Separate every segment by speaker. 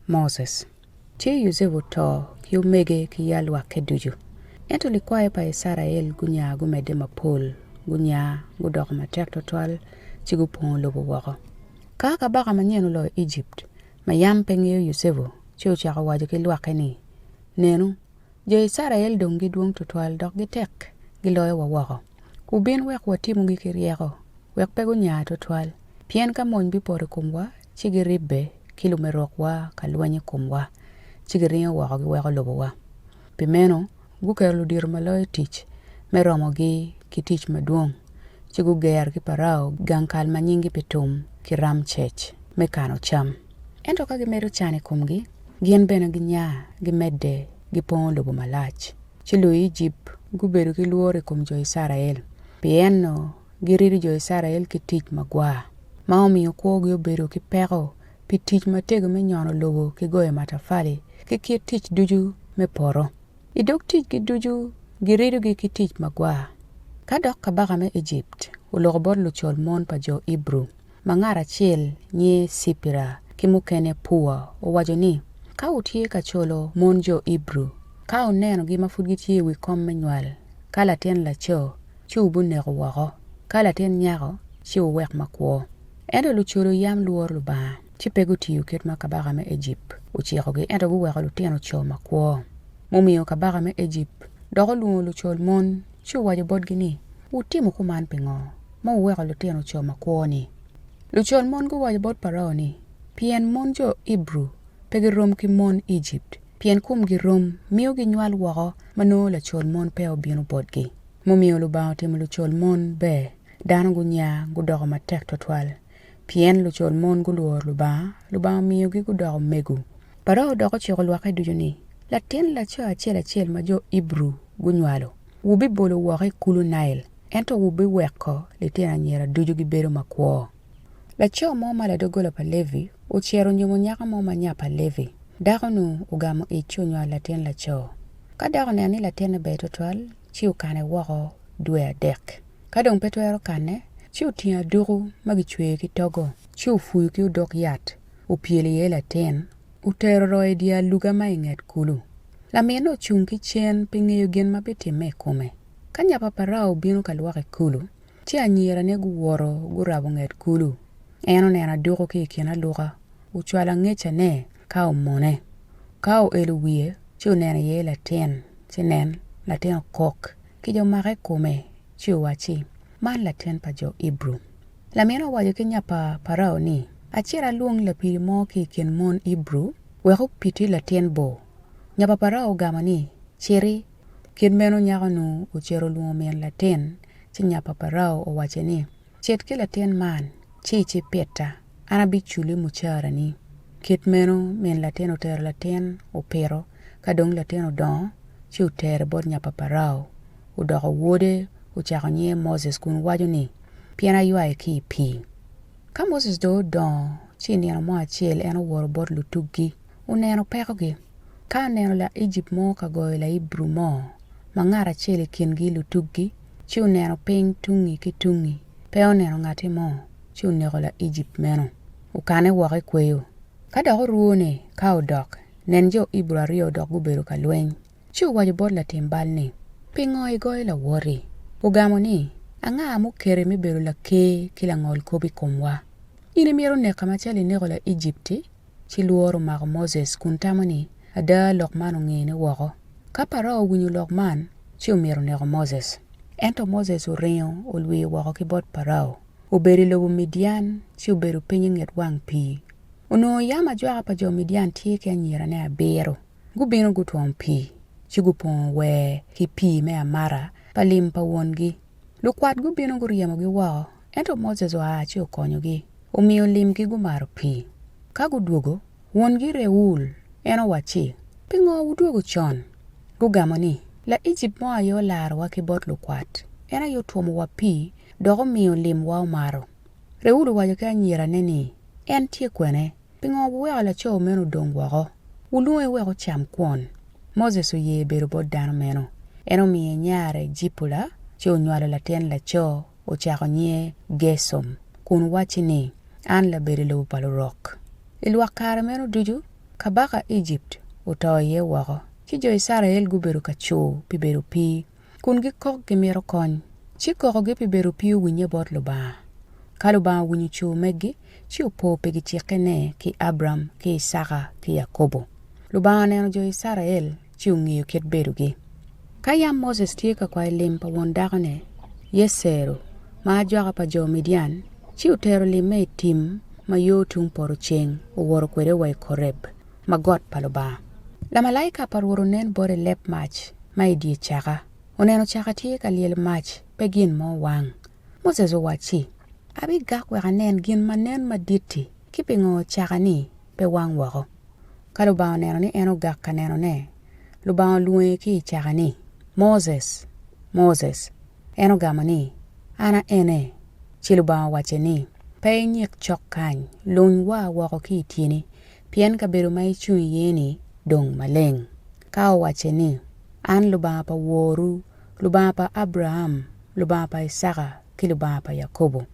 Speaker 1: Moses. Ci Yucepu oto ki omege ki yalwakke ducu. Ento likwayo pa Icrael gunya gumedde mapol, gunya gudoko matek twatwal ci gupongo lobo woko. Ka kabaka manyen oloyo Ejipt, ma yam pe ngeyo Yucepu, ci ocako waco ki lwakke ni, Nenu, jo Icrael dong gidwong twatwal dok gitek giloyowa woko. Wubin wek watimugi ki ryeko, wek pe gunya twatwal, pien ka mony bipoto i komwa, ci giribbe ki lumerokwa ka lweny i komwa, ci giringo woko giweko lobowa. Pi meno, guketo ludito ma loyo tic me romogi ki tic madwong, ci gugero ki Parao gang kal ma nyinggi Pitum ki Ramcec me kano cam. Ento ka gimedo can i komgi, gin bene ginya gimedde gipongo lobo malac. Ci Luejipt gubedo ki lworo i kom jo Icrael, pien girido jo Icrael ki tic magwar, ma omiyo kwogi obedo ki peko pi tic matego me nyono lobo ki goyo matafali ki kit tic ducu me poto. I dog ticgi ducu giridogi ki tic magwar. Ka dok kabaka me Ejipt oloko bot lucol mon pa jo Ibru, ma ngat acel nyinge Cipira ki mukene Pua, owaco ni, Ka wutye ka colo mon jo Ibru, ka wunenogi ma pud gitye i wi kom me nywal, ka latin laco, ci wubineko woko, ka latin nyako, ci wuwek makwo. Ento lucolo yam lworo Lubanga, ci pe gutiyo kit ma kabaka me Ejipt ocikogi, ento guweko litino co makwo. Mumiyo kabaka me Ejipt dok olwongo lucol mon, ci owaco botgi ni, Wutimo kuman pingo, ma wuweko litino co makwo-ni? Lucol mon guwaco bot Parao ni, Pien mon jo Ibru pe girom ki mon Ejipt, pien komgi rom, miyo ginywal woko ma nongo lacol mon peya obino botgi. Mumiyo Lubanga otimo lucol mon ber, dano gunya gudoko matek twatwal. Pien lucol mon gulworo Lubanga, Lubanga omiyogi gudoko mego. Parao dok ociko lwakke ducu ni, Latin laco acel acel ma jo Ibru gunywalo, wubibolo woko i kulu Nail, ento wubiweko litino anyira ducu gibedo makwo. Laco mo ma ladoggola pa Levi ocito onyomo nyako mo ma nya pa Levi. Dako-nu ogamo ic ci onywalo latin laco. Ka dako oneno ni latinne ber twatwal, ci okane woko dwe adek. Ka dong pe twero kane, ci otingo aduku ma gicweyo ki togo, ci opuyo ki odok yat, opyelo iye latin, otero royo i dye aluga ma i nget kulu. Laminne ocung ki cen pi ngeyo gin ma bitimme i kome. Ka nya pa Parao obino ka lwok i kulu, ci anyirane guwoto gurabo nget kulu. En oneno aduku ki i kin aluka, ocwalo angecane ka omone. Ka oelo wiye, ci oneno iye latin, ci nen, latin okok. Kica omake i kome, ci owacci, Man latin pa jo Ibru. Laminne owaco ki nya pa Parao ni, Acit alwong lapidi mo ki i kin mon Ibru wek opiti latin bo. Nya pa Parao ogamo ni, Citi. Kit meno nyako-nu ocito olwongo min latin, ci nya pa Parao owacce ni, Cit ki latin man, ci icipita, an abiculli mucarani. Kit meno min latin otero latin, opito, ka dong latin odongo, ci otere bot nya pa Parao, odoko wode, ocako nyinge Moses kun waco ni, Pien aywaye ki i pii. Ka Moses dong odongo, ci i nino mo acel en owoto bot lutuggi, oneno pekogi. Ka oneno Laejipt mo ka goyo Laibru mo, ma ngat acel i kingi lutuggi, ci oneno piny tungngi ki tungngi, pe oneno ngatti mo, ci oneko Laejipt meno, okane woko i kweyo. Ka dok orwone ka odok, nen jo Ibru aryo dok gubedo ka lweny. Ci owaco bot latim bal ni, Pingo igoyo lawoti? Ogamo ni, Anga muketi me bedo laker ki langolkop i komwa? In imito neka macalo ineko Laejipt-ti? Ci lworo omako Moses kun tamo ni, Ada lok man ongene woko. Ka Parao owinyo lok man, ci omito neko Moses. Ento Moses oringo olwi woko ki bot Parao, obedo i lobo Midian ci obedo piny i nget wang pii. Onongo yam ajwaka pa jo Midian tye ki anyirane abiro. Gubino gutwomo pii, ci gupongo weer ki pii me amata pa lim pa wongi. Lukwat gubino guryemogi woko, ento Moses oa ci okonyogi, omiyo limgi gumato pii. Ka gudwogo, wongi Reul en owacci, Pingo wudwogo con? Gugamo ni, Laejipt mo aye olarowa ki bot lukwat, en aye otwomowa pii dok omiyo limwa omato. Reul owaco ki anyirane ni, En tye kwene? Pingo wuweko laco meno odong woko? Wulwonge wek ocam kwon. Moses oye bedo bot dano meno. En omiye nyare Jipula, ci onywalo latin laco, ocako nyinge Gercom, kun wacci ni, An labedo i lobo pa lurok. I lwak kare meno ducu, Kabaka Ejipt oto iye woko, ci jo Icrael gubedo ka cur pi bedo opii, kun gikok gimito kony. Ci kokogi pi bedo opii owinnye bot Lubanga. Ka Lubanga owinyo cur megi, ci opo pi gicikkene ki Abram ki Icaka ki Yakobo. Lubanga oneno jo Icrael ci ongeyo kit bedogi. Ka yam Moses tye ka kwayo lim pa won dakone, Yecero, ma ajwaka pa jo Midian, ci otero limme i tim ma yo tung poto ceng owoto kwede wa i Koreb, ma got pa Lubanga. Lamalaika pa Rwot onen bote i leb mac ma i dye caka. Oneno caka tye ka lyelo mac, pe gin mo wang. Moses owacci, Abigak wek anen gin ma nen madit-ti, ki pingo caka-ni pe wang woko. Ka Lubanga oneno ni en ogak ka nenone, Lubanga olwonge ki i caka ni, Moses! Moses! En ogamo ni, An a ene. Ci Lubanga owacce ni, Pe inyik cok kany, luny waa woko ki i tyeni, pien kabedo ma icung iye-ni dong maleng. Ka owacce ni, An Lubanga pa woru, Lubanga pa Abraim, Lubanga pa Icaka, ki Lubanga pa Yakobo.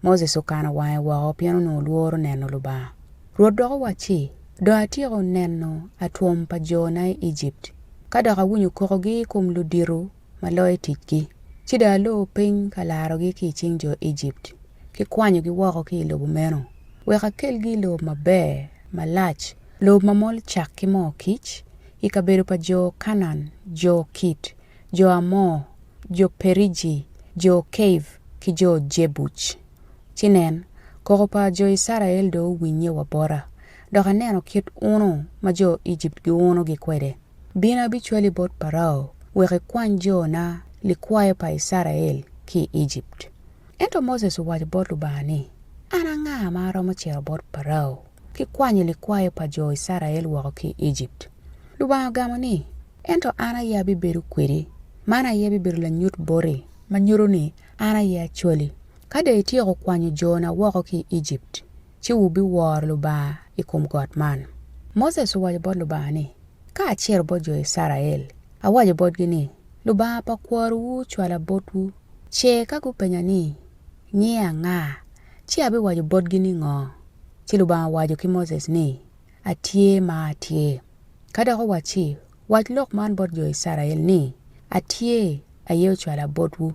Speaker 1: Moses okano wange woko pien onongo lworo neno Lubanga. Rwot dok owacci, Dong atyeko neno atwom pa jona i Ejipt, ka dok awinyo kokogi i kom ludito ma loyo ticgi, ci dong alor piny ka larogi ki i cing jo Ejipt, ki kwanyogi woko ki i lobo meno, wek akelgi i lobo maber, malac, lobo ma mol cak ki moo kic, i kabedo pa jo Kanaan, jo Kit, jo Amor, jo Periji, jo Kiv ki jo Jebuc. Ci nen, koko pa jo Icrael dong owinnye wa bota, dok aneno kit uno ma jo Ejipt giunogi kwede. Bin abicwali bot Parao wek ikwany jona likwayo pa Icrael ki i Ejipt. Ento Moses owaco bot Lubanga ni, An anga ma aromo cito bot Parao ki kwanyo likwayo pa jo Icrael woko ki i Ejipt? Lubanga ogamo ni, Ento an aye abibedo kwedi, man aye bibedo lanyut boti ma nyuto ni an aye acwali. Ka dong ityeko kwanyo jona woko ki i Ejipt, ci wubiworo Lubanga i kom got man. Moses owaco bot Lubanga ni, Ka acito bot jo Icrael, awaco botgi ni, 'Lubanga pa kwarowu ocwala botwu, ce ka gupenya ni, 'Nyinge anga? Ci abiwaco botgi ni ngo? Ci Lubanga owaco ki Moses ni, Atye ma atye. Ka dok owacci, Wac lok man bot jo Icrael ni, 'Atye aye ocwala botwu.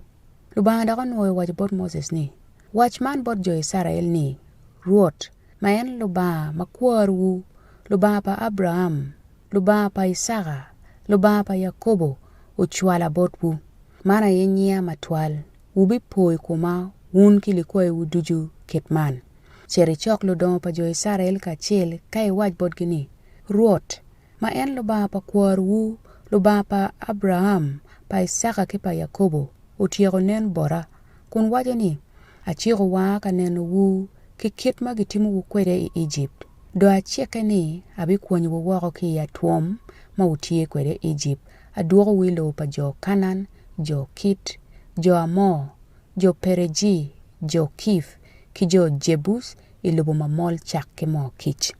Speaker 1: Lubanga dok onwoyo waco bot Moses ni, Wac man bot jo Icrael ni, 'Rwot, ma en Lubanga ma kwarowu, Lubanga pa Abraim, Lubanga pa Icaka, Lubanga pa Yakobo, ocwala botwu. Man aye nyinga matwal, wubipo i koma wun ki likwayowu ducu kit man. Cit icok ludongo pa jo Icrael kacel ka iwac botgi ni, 'Rwot, ma en Lubanga pa kwarowu, Lubanga pa Abraim, pa Icaka ki pa Yakobo, otyeko nen bota, kun waco ni, Aciko wanga ka nenowu ki kit ma gitimowu kwede i Ejipt. Dong acikke ni abikwonyowu woko ki i atwom ma wutye kwede i Ejipt, adwokowu i lobo pa jo Kanaan, jo Kit, jo Amor, jo Pereji, jo Kiv, ki jo Jebuc i lobo ma mol cak ki moo kic.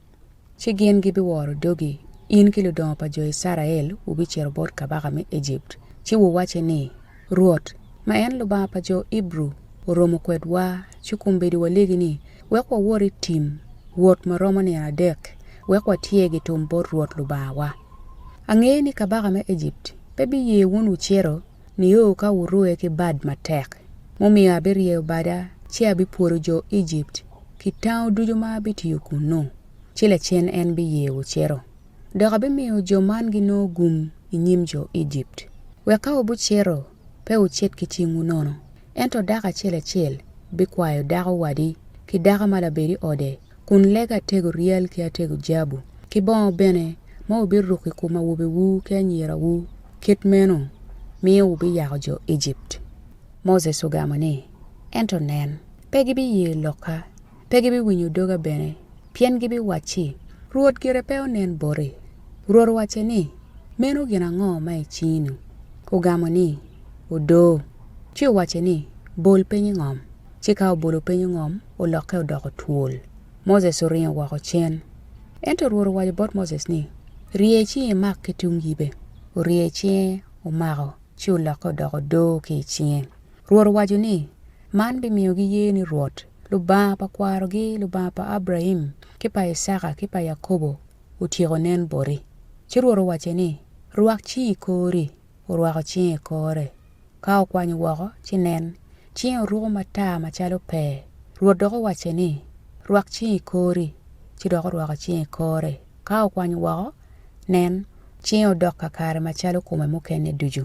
Speaker 1: Ci gin gibiworo dogi, in ki ludongo pa jo Icrael wubicito bot kabaka me Ejipt, ci wuwacce ni, 'Rwot, ma en Lubanga pa jo Ibru, oromo kwedwa, ci kombeddi walegi ni, wek wawot i tim, wot ma romo nino adek, wek watyer gitum bot Rwot Lubangawa. Angeyo ni kabaka me Ejipt pe biye wun wucito nio ka wurue ki bad matek. Mumiyo abiryeyo bada ci abipwodo jo Ejipt ki tango ducu ma abitiyo kunnu, ci lacen en biye wucito. Dok abimiyo jo man ginongo gum i nyim jo Ejipt. Wek ka wubucito, pe wucit ki cingwu nono, ento dako acel acel bikwayo dako wadi ki dako ma labed i ode, kun lego atego ryal ki atego jabu, ki bongo bene ma wubiruko i kom awobewu ki anyirawu, kit meno miyo wubiyako jo Ejipt. Moses ogamo ni, Ento nen, pe gibiye lokka, pe gibiwinyo doga bene, pien gibiwacci, 'Rwot gire pe onen boti. Rwot owacce ni, Meno gin ango ma i cingi-nu? Ogamo ni, Odoo. Ci owacce ni, Bol piny i ngom. Ci ka obolo piny i ngom, olokke odoko twol. Moses oringo woko cen. Ento Rwot owaco bot Moses ni, Rye cingi imak ki tung yibe. Orye cinge, omako, ci olokke odoko odoo ki i cinge. Rwot owaco ni, Man bimiyo giye ni Rwot, Lubanga pa kwarogi, Lubanga pa Abraim, ki pa Icaka, ki pa Yakobo, otyeko nen boti. Ci Rwot owacce ni, Rwak cingi i kori. Orwako cinge i kore. Ka okwanyo woko, ci nen, cinge oruko matar macalo pee. Rwot dok owacce ni, Rwak cingi i kori. Ci dok orwako cinge i kore. Ka okwanyo woko, nen, cinge odok kakare macalo kome mukene ducu.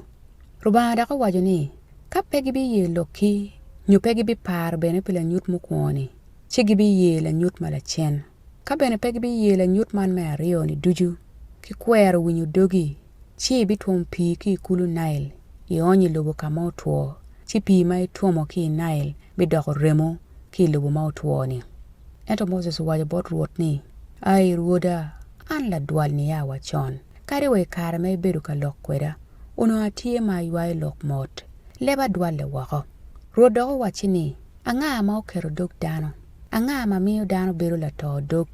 Speaker 1: Rubanga dok owaco ni, Ka pe gibiye lokki, nyo pe gibiparo bene pi lanyut mukwongo-ni, ci gibiye lanyut ma lacen. Ka bene pe gibiye lanyut man me aryo-ni ducu, ki kwero winyo dogi, ci ibitwomo pii ki i kulu Nail, ionyo i lobo ka ma otwo, ci pii ma itwomo ki i Nail bidoko remo ki i lobo ma otwo-ni. Ento Moses owaco bot Rwot ni, Ai Rwoda, an ladwal nia wa con, kadi wa i kare ma ibedo ka lok kweda, onongo atye ma aywayo lok mot, leba dwalle woko. Rwot dok owacce ni, Anga ma oketo dog dano? Anga ma miyo dano bedo lato dog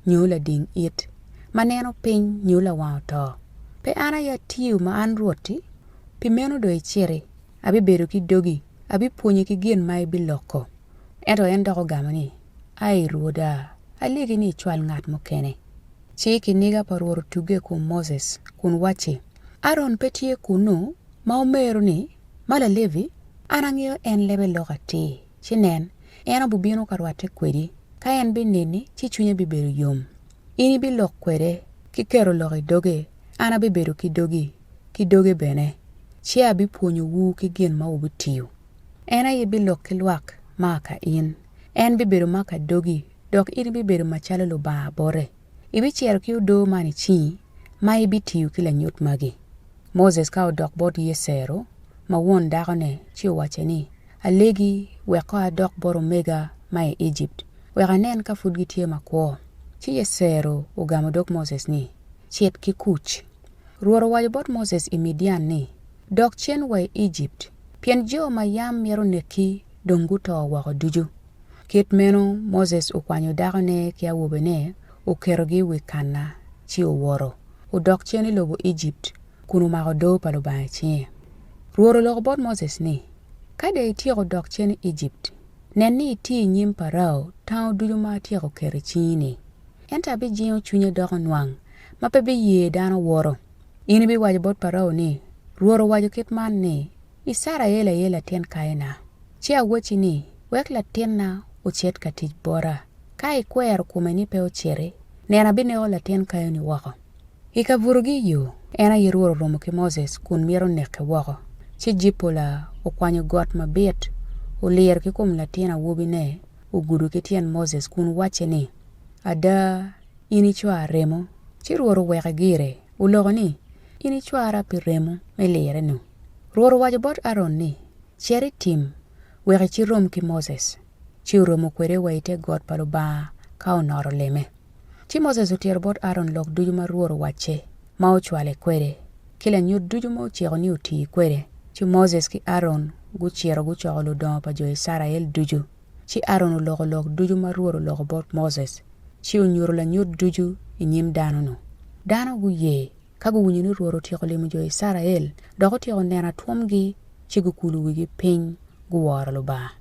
Speaker 1: nyo lading it, ma neno piny nyo lawang oto? Pe an aye atiyo ma an Rwot-ti? Pi meno dong iciti, abibedo ki dogi, abipwonyi ki gin ma ibiloko. Ento en dok ogamo ni, Ai Rwoda, alegi ni icwal ngat mukene. Ci kiniga pa Rwot otugge i kom Moses, kun wacci, Aron pe tye kunnu, ma omeru-ni, ma Lalevi? An angeyo en lebe lok atir. Ci nen, en obibino ka rwatte kwedi, ka en bineni, ci cwinye bibedo yom. In ibilok kwede, ki keto lok i doge, an abibedo ki dogi, ki doge bene, ci abipwonyowu ki gin ma wubitiyo. En aye bilok ki lwak ma ka in, en bibedo ma ka dogi, dok in ibibedo macalo Lubanga bote. Ibicito ki odoo man i cingi, ma ibitiyo ki lanyut magi. Moses ka odok bot Yecero, ma won dakone, ci owacce ni, Alegi, wek ko adok bot omega ma i Ejipt, wek anen ka pud gitye makwo. Ci Yecero ogamo dog Moses ni, Cit ki kuc. Rwot owaco bot Moses i Midian ni, Dok cen wa i Ejipt, pien jo ma yam mito neki dong guto woko ducu. Kit meno Moses okwanyo dakone ki awobene, oketogi i wi kana, ci owoto, odok cen i lobo Ejipt, kun omako odoo pa Lubanga i cinge. Rwot oloko bot Moses ni, Ka dong ityeko dok cen i Ejipt, nen ni itiyo i nyim Parao tango ducu ma atyeko keto i cingi-ni. Ento abijingo cwinye doko nwang, ma pe biye dano woto. In ibiwaco bot Parao ni, 'Rwot owaco kit man ni, Icrael aye latin kayona. Ci awacci ni, Wek latinna ocit ka tic bota. Ka ikwero kome ni pe ociti, nen abineko latin kayoni woko. I kabutogi i yo, en aye Rwot oromo ki Moses kun mito neke woko. Ci Jipola okwanyo got mabit, oliro ki kom latin awobine, ogudo ki tyen Moses kun wacce ni, Ada, in icwar remo. Ci Rwot oweke gire, oloko ni, In icwara pi remo me lirre-nu. Rwot owaco bot Aron ni, Cit i tim, wek icirom ki Moses. Ci oromo kwede wa i te got pa Lubanga ka onoto leme. Ci Moses otito bot Aron lok ducu ma Rwot owacce, ma ocwale kwede, ki lanyut ducu ma ociko ni oti kwede. Ci Moses ki Aron gucito gucoko ludongo pa jo Icrael ducu. Ci Aron oloko lok ducu ma Rwot oloko bot Moses, ci onyuto lanyut ducu i nyim dano-nu. Dano guye, ka guwinyo ni Rwot otyeko limo jo Icrael, dok otyeko neno atwomgi, ci gukulo wigi piny, guworo Lubanga.